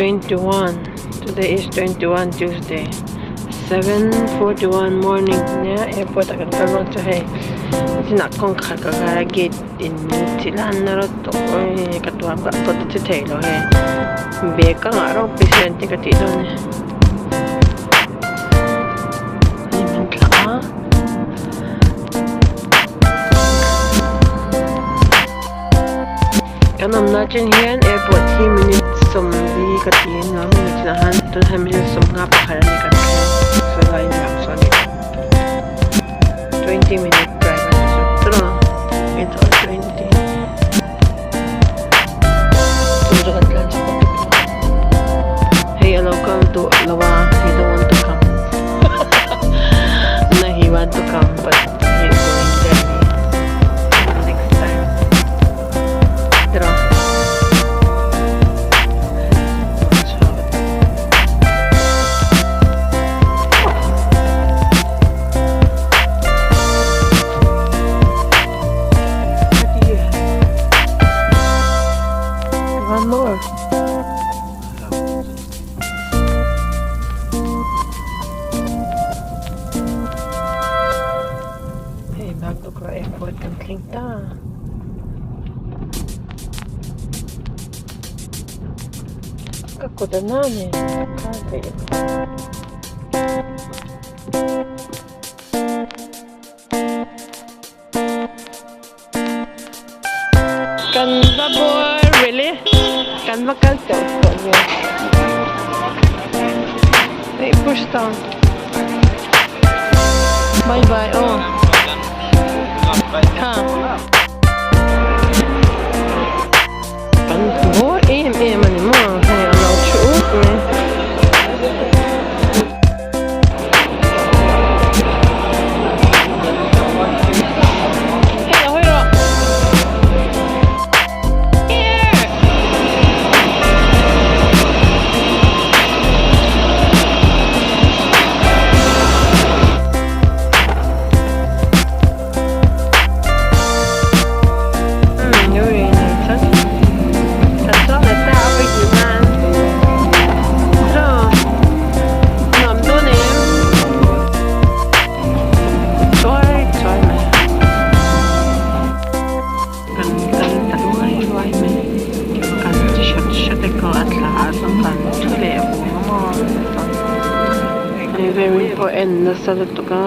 21 today is 21 Tuesday 7:41 morning nia airport ah kan kal dawn chu hei chinah kawngkhar ka kai a gate in thil a an la rawt tawh awii ka tuam ka tawt che thei lo hei bag ka ngah ropui se an ti ka tih dawn a ni hei min thlah a. Kan awmna atang hian airport hi minute sawmli ka ti a ni a chinah hian tunah hian minute sawmnga pakhat a ni kan thleng saw lai lam saw a ni 20 minute drive a ni chu tawh a 8 or 20 chu chu kan tlan chhuak a hei a lo kal duh lo a he don't want to come na he want to come but he is going there next time tiraw One more. Hei Bagdogra airport kan thleng ta. Ka kut a na nen ka kar daih a. Kan va bawr really kan va kal teuh tawh nia hei push down bye bye aw ha kan bawr em em a ni maw hei a lo thu uk mai. Nuam dawn em? Chuai chuai mai. Kan kal ta luai luai mai. Kan chi hrat hrat e kawh a thla ah chuan kan thu leh vung a maw very pawh en nasa lutuk a.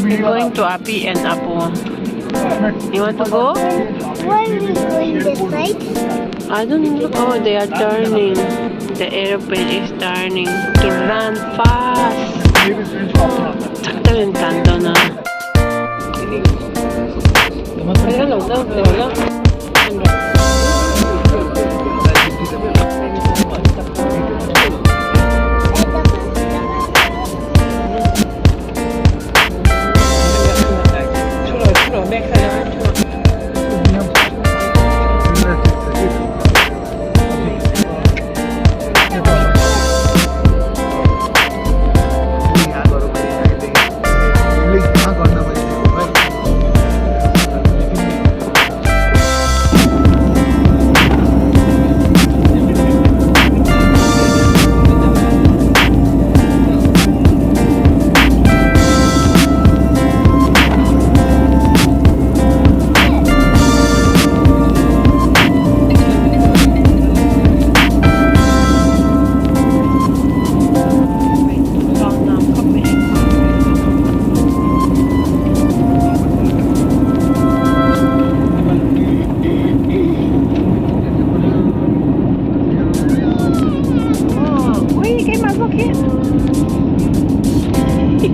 We're going to Api and Apu. You want to go? Why are we going this side? I don't know. Oh, they are turning. The airplane is turning to run fast. Chak takin tlan dawn a. Hello, hello, hello.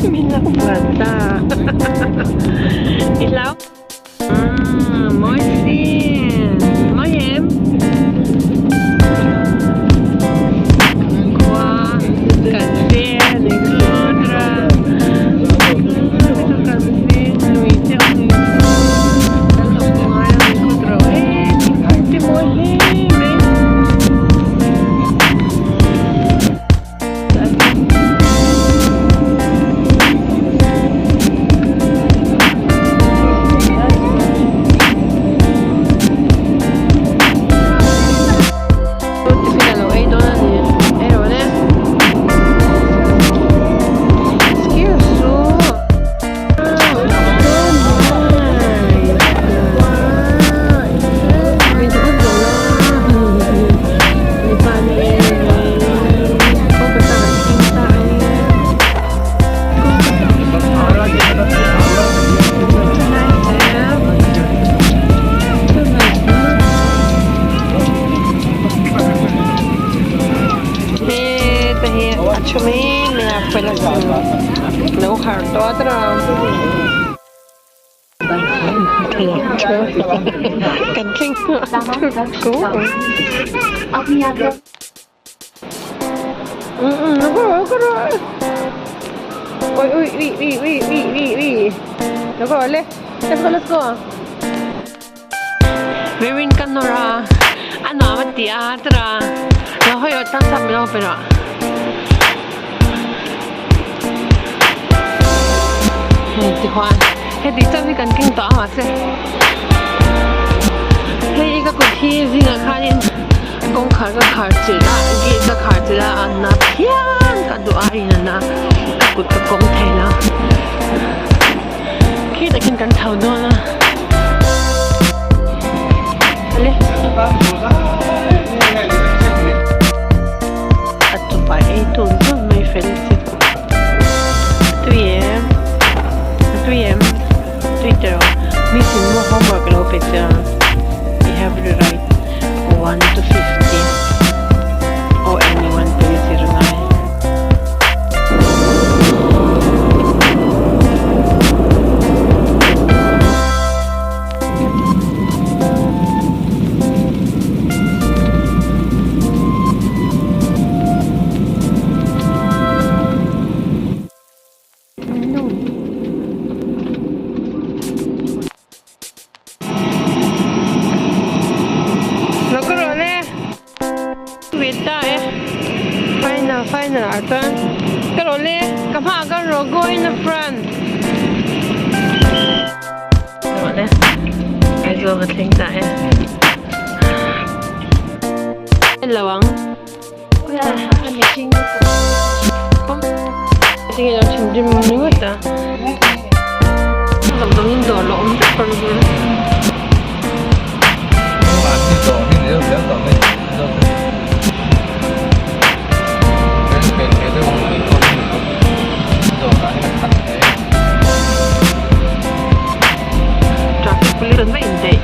Min lo buat ta I hlau Ah mawi si mawi em Khua kan vel i khawdra kan vel lui te awm ni kan lo hmu ngai a ni khawdra e thingkung te mawi hle mai. Kan thleng Let's go, let's go. Viewing kan nawr a, a nuam a ti a tira lo hawi awh thumbs up min lo pe rawh. Hei tihuan heti chauh hi kan keng tawh a mahse hei ka kut hi zingah khanin kawngkhar ka khar chilh a gate ka khar chilh a a na phian ka duh aiin a na ka kut ka kawng thei lo khi takin kan chho dawn a ale. A tupa ei tun tun mai fel chi a tui em a tui em tui teh rawh miss in maw homework alo pe che a you have to write one to 50 or any one pawh i zir ngai. Lo ka rawh le Wait ta e Final final ah chuan ka rawh le ka hmaah ka rawh go in the front Ka rawh le Aizawl ka thleng ta e Lo ang Tinge lo thinrim ringawt a damdawiin dawr lo awm vek pawh ni. Traffic police an va indaih.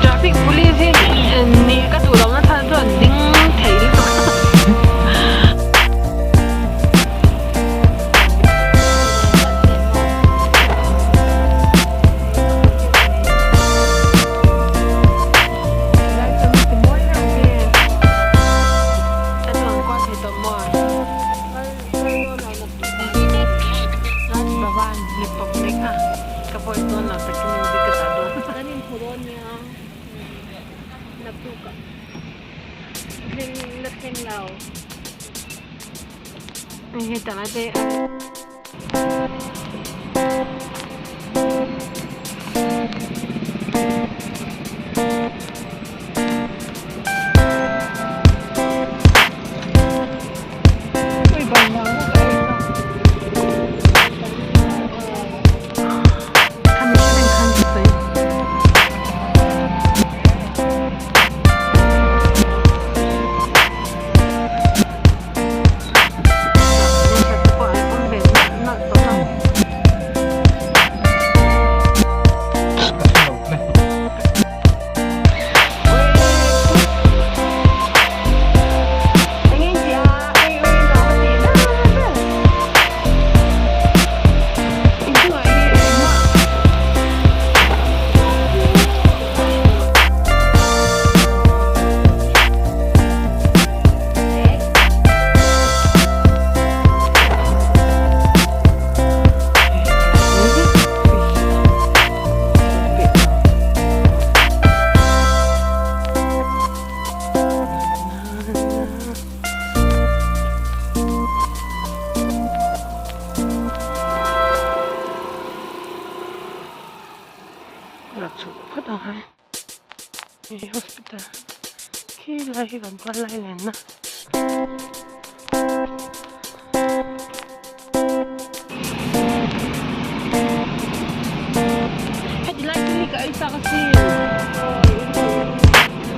Traffic police hi nih ka duh lohna chhan chu an ding thei lutuk a. Raj Bhavan Republic a ka vawi dawn lo takin music ka dah dawn. Kan inhmu dawn nia naktuk ah thleng la thleng lo. Hei hetah lai te Lak chhuah phawt ang hai hei hospital khi lai hi kan kal lai len na. Heti lai chu hi ka ei chak asin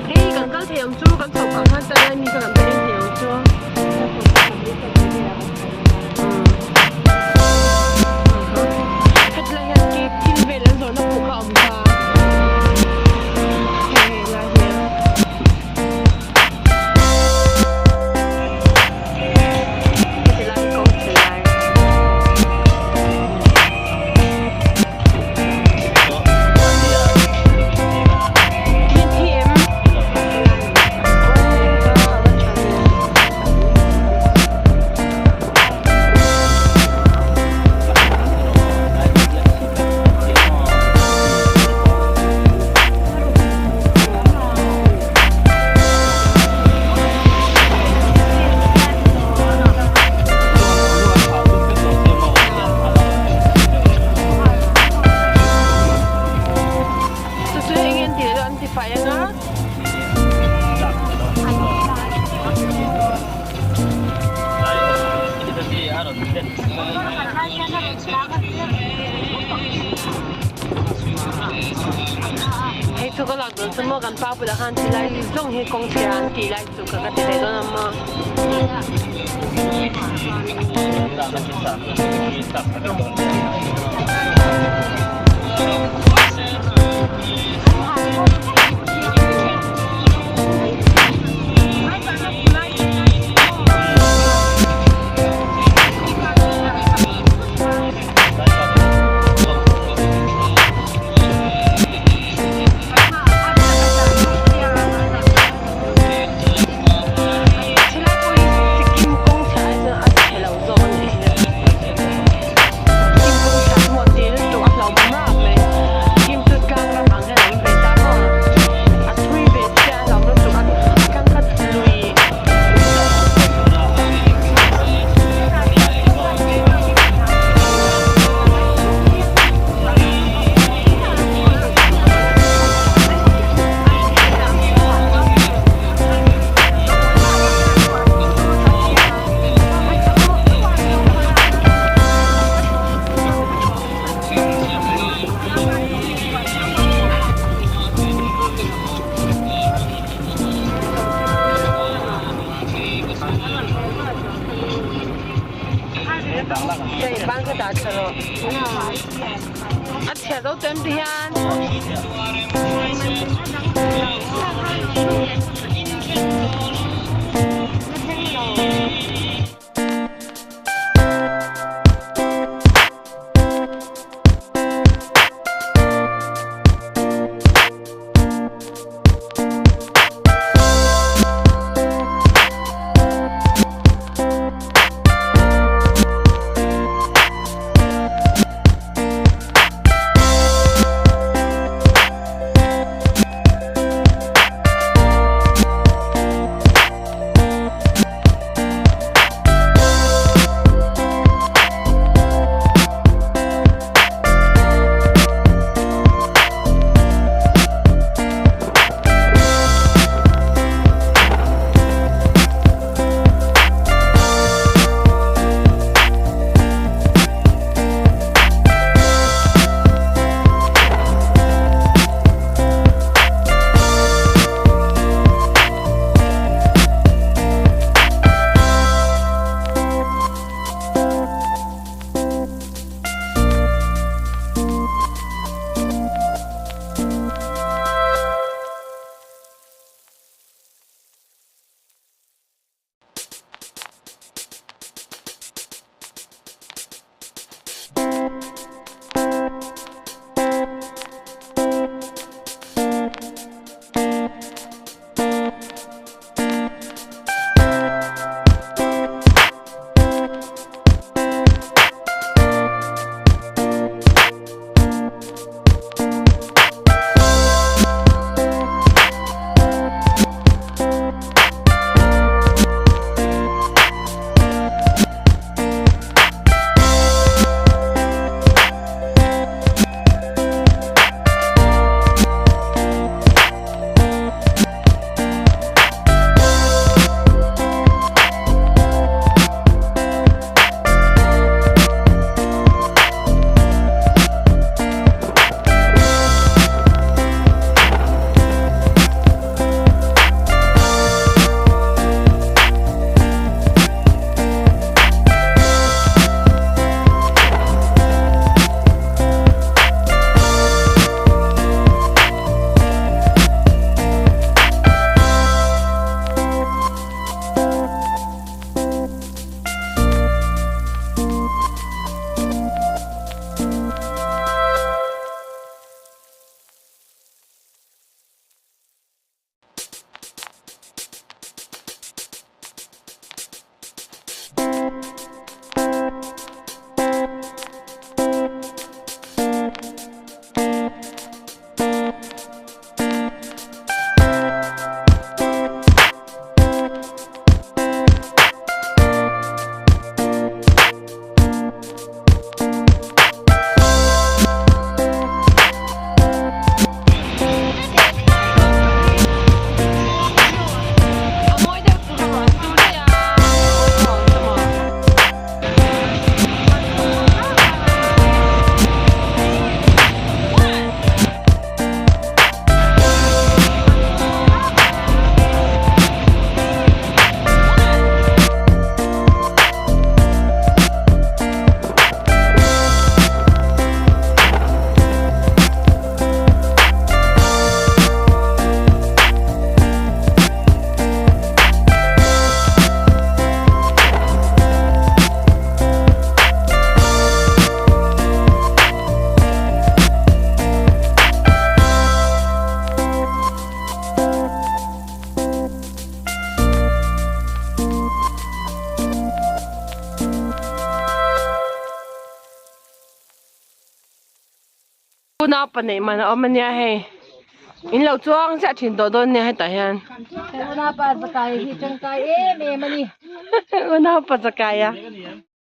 hei kan kal thei ang chu kan chhoh pah khan chuan mi kha kan va en thei ang chu. Heti lai hian cake thil vel an zawrhna pawh kha a awm kha hei hei lai hian. Heti lai hi kawng chhe lai. Hei chu ka lak dawn chu maw kan pa bulah khan ti lai zawng hi kawng chhia an tih lai chu ka ka ti thei dawn a maw. Chulai pawh hi Sikkim kawng chhiah ai chuan a chhe lo zawk a nih hi. Sikkim kawng chhiah chu maw te lutuk a hlauhawm rap mai. Sikkim chu tlang ram ang hian a awm ve ta maw. A thui ve chiah a hlauhawm lutuk a a tlang kha lui. Hei ban kha dah tha rawh. A chhiat zo tawh em ti hian. Unau pa neih man a awm ania hei. In lo chuang chiah thin tawh dawn nia hetah hian. Unau pa zakai hi tangkai em em a ni. Unau pa zakai a.